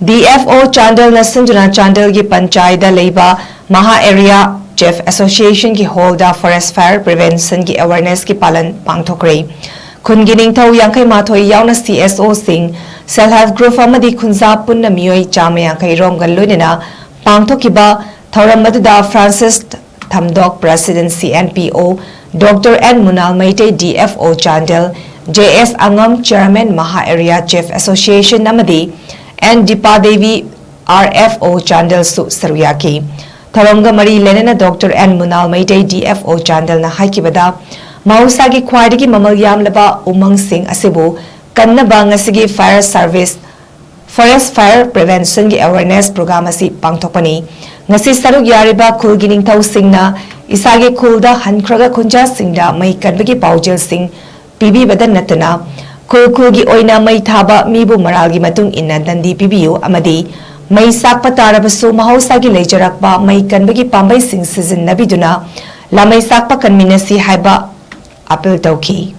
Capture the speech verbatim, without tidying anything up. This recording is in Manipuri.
DFO ꯆꯥꯟꯗꯦꯜꯅ ꯁꯤꯟꯗꯨꯅ ꯆꯥꯟꯗꯦꯜꯒꯤ ꯄꯟꯆꯥꯏꯗ ꯂꯩꯕ ꯃꯍꯥ ꯑꯦꯔꯤꯌꯥ ꯆꯤꯐ ꯑꯦꯁꯣꯁꯤꯌꯦꯁꯟꯒꯤ ꯍꯣꯜꯗ ꯐꯣꯔꯦꯁ ꯐꯥꯌꯔ ꯄ꯭ꯔꯤꯚꯦꯟꯁꯟꯒꯤ ꯑꯦꯋꯥꯔꯅꯦꯁꯀꯤ ꯄꯥꯂꯟ ꯄꯥꯡꯊꯣꯛꯈ꯭ꯔꯦ꯫ ꯈꯨꯟꯒꯤ ꯅꯤꯡꯊꯧ ꯌꯥꯡꯈꯩ ꯃꯥꯊꯣꯏ ꯌꯥꯎꯅ CSOꯁꯤꯡ, ꯁꯦꯜꯐ ꯍꯦꯜꯞ ꯒ꯭ꯔꯨꯞ ꯑꯃꯗꯤ ꯈꯨꯟꯖꯥ ꯄꯨꯟꯅ ꯃꯤꯑꯣꯏ ꯆꯥꯝꯃ ꯌꯥꯡꯈꯩ ꯔꯣꯝꯒ ꯂꯣꯏꯅꯅ ꯄꯥꯡꯊꯣꯛꯈꯤꯕ ꯊꯧꯔꯝ ꯑꯗꯨꯗ ꯐ꯭ꯔꯥꯟꯁꯤꯁ ꯊꯝꯗꯣꯛ, president CNPO, doctor N Munal Meitei, DFO Chandel, J.S. ꯑꯉꯝ, ꯆꯤꯌꯔꯃꯦꯟ ꯃꯍꯥ ꯑꯦꯔꯤꯌꯥ ꯆꯤꯐ ꯑꯦꯁꯣꯁꯤꯌꯦꯁꯟ ꯑꯃꯗꯤ ꯑꯦꯟ ꯗꯤꯄꯥ ꯗꯦꯕꯤ, RFO ꯆꯥꯟꯗꯦꯜꯁꯨ ꯁꯔꯨꯛ ꯌꯥꯈꯤ꯫ ꯊꯧꯔꯝꯒ ꯃꯔꯤ ꯂꯩꯅꯅ doctor N Munal Meitei, DFO ꯆꯥꯟꯗꯦꯜꯅ ꯍꯥꯏꯈꯤꯕꯗ, ꯃꯍꯧꯁꯥꯒꯤ ꯈ꯭ꯋꯥꯏꯗꯒꯤ ꯃꯃꯜ ꯌꯥꯝꯂꯕ ꯎꯃꯪꯁꯤꯡ ꯑꯁꯤꯕꯨ ꯀꯟꯅꯕ ꯉꯁꯤꯒꯤ ꯐꯥꯌꯔ ꯁꯥꯔꯚꯤꯁ, ꯐꯣꯔꯦꯁ ꯐꯥꯌꯔ ꯄ꯭ꯔꯤꯚꯦꯟꯁꯟꯒꯤ ꯑꯦꯋꯥꯔꯅꯦꯁ ꯄ꯭ꯔꯣꯒ꯭ꯔꯥꯝ ꯑꯁꯤ ꯄꯥꯡꯊꯣꯛꯄꯅꯤ꯫ ꯉꯁꯤ ꯁꯔꯨꯛ ꯌꯥꯔꯤꯕ ꯈꯨꯜꯒꯤ ꯅꯤꯡꯊꯧꯁꯤꯡꯅ ꯏꯁꯥꯒꯤ ꯈꯨꯜꯗ ꯍꯟꯈ꯭ꯔꯒ ꯈꯨꯟꯖꯥꯁꯤꯡꯗ ꯃꯩ ꯀꯟꯕꯒꯤ ꯄꯥꯎꯖꯦꯜꯁꯤꯡ ꯄꯤꯕꯤꯕꯗ ꯅꯠꯇꯅ, ꯈꯨꯜ ꯈꯨꯜꯒꯤ ꯑꯣꯏꯅ ꯃꯩ ꯊꯥꯕ ꯃꯤꯕꯨ ꯃꯔꯥꯜꯒꯤ ꯃꯇꯨꯡ ꯏꯟꯅ ꯗꯟꯗꯤ ꯄꯤꯕꯤꯌꯨ ꯑꯃꯗꯤ ꯃꯩ ꯆꯥꯛꯄ ꯇꯥꯔꯕꯁꯨ ꯃꯍꯧꯁꯥꯒꯤ ꯂꯩꯖꯔꯛꯄ ꯃꯩ ꯀꯟꯕꯒꯤ ꯄꯥꯝꯕꯩꯁꯤꯡ ꯁꯤꯖꯤꯟꯅꯕꯤꯗꯨꯅ ꯂꯥꯃꯩ ꯆꯥꯛꯄ ꯀꯟꯃꯤꯟꯅꯁꯤ ꯍꯥꯏꯕ ꯑꯥꯄꯤꯜ ꯇꯧꯈꯤ꯫